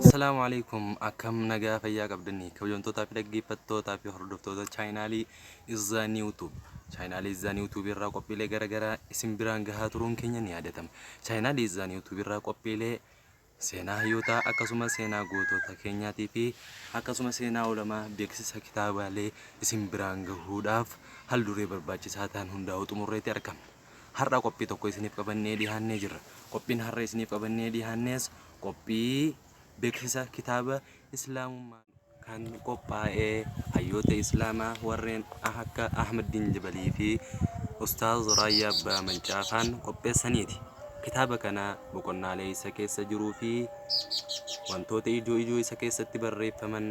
Assalaamu alaikum, akkam nagaa fayyaa qabdanii? Kabajamtootaa fi dhaggeeffattootaa fi hordoftoota chaayinaalii Izzaa YouTube. Chaayinaalii Izzaa YouTube irraa qophiilee garaagaraa isin biraan gahaa turuun keenya ni yaadatama. Chaayinaalii Izzaa YouTube irraa qophiilee seenaa hayyootaa, akkasuma seenaa gootota keenyaatii fi akkasuma seenaa ulamaa, beeksisa kitaabaalee isin biraan gahuudhaaf hal duree barbaachisaa ta'an hundaa'uu xumurreetti argamna. Har'a qophii tokko isiniif qabannee dhiyaannee jirra. Qophiin har'a isiniif qabannee dhiyaannes qophii beeksisa kitaaba Islaamummaa kan qophaa'e hayyoota Islaamaa warreen akka Ahmaddiin Jabalii fi Ustaaz Raayyaa Abbaa Mancaafaan qopheessaniiti. Kitaaba kana boqonnaalee isa keessa jiruu fi wantoota ijoo ijoo isa keessatti barreeffaman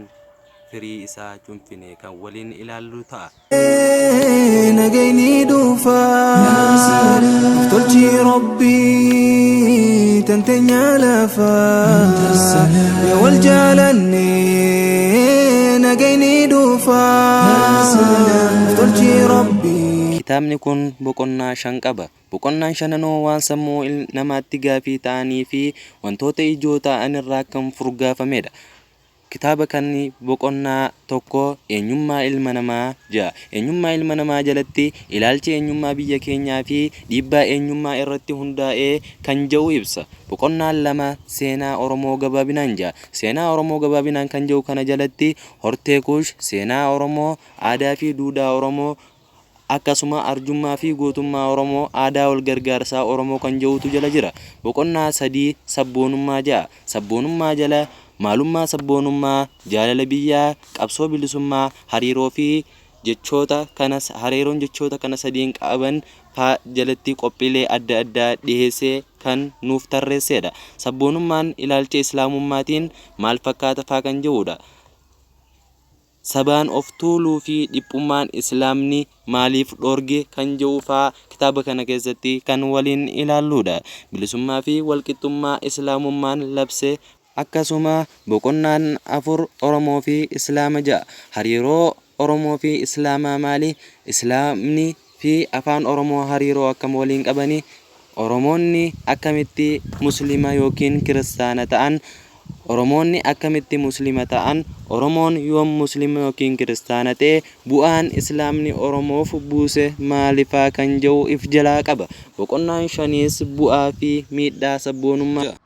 firii isaa cunfine kan waliin ilaallu ta'a. Nagayni dhufa tolchi Rabbii tanteenya lafa yoo wal jaalanne. Nagayni dhufa tolchi Rabbii. Kitaabni kun boqonnaa 5 qaba. Boqonnaan shananuu waan sammuu namaatti gaafii ta'anii fi wantoota ijoo ta'an irraa kan furgaafamedha. Kitaaba kan boqonnaa 1 Eenyummaa Ilma Namaa ja'a. Eenyummaa ilma namaa jalatti ilaalchi eenyummaa biyya keenyaa fi dhiibbaa eenyummaa irratti hundaa'ee kan ja'u ibsa. Boqonnaan 2 Seenaa Oromoo Gabaabinaan ja'a. Seenaa Oromoo gabaabinaan kan ja'u kana jalatti hortee Kuush, seenaa Oromoo, aadaa fi duudhaa Oromoo, akkasuma arjummaa fi gootummaa Oromoo, aadaa wal gargaarsaa Oromoo kan ja'utu jala jira. Boqonnaa 3 Sabboonummaa ja'a. Sabboonummaa jala maalummaa sabboonummaa, jaalala biyyaa, qabsoo bilisummaa, hariiroo fi jechoota kana hariiroon jechoota kana sadiin qaban faa jalatti qophiilee adda addaa dhiheessee kan nuuf tarreesseedha. Sabboonummaan ilaalcha Islaamummaatiin maal fakkaata faa kan ja'uudha. Sabaan of tuuluu fi dhiphummaan Islaamni maaliif dhoorge kan ja'u faa kitaaba kana keessatti kan waliin ilaalluudha. Bilisummaa fi walqixxummaa Islaamummaan labse. Akkasuma boqonnaan 4 Oromoo fi Islaama ja'a. Hariiroo Oromoo fi Islaamaa maali? Islaamni fi Afaan Oromoo hariiroo akkam waliin qabani? Oromoonni akkamitti Muslima ykn Kiristaana ta'an? Oromoonni akkamitti Muslima ta'an? Oromoon yoom Muslima ykn Kiristaana ta'e? Bu'aan Islaamni Oromoof buuse maalifaa kan ja'u if jalaa qaba. Boqonnaan shaniis bu'aa fi miidhaa sabboonummaa ja'a.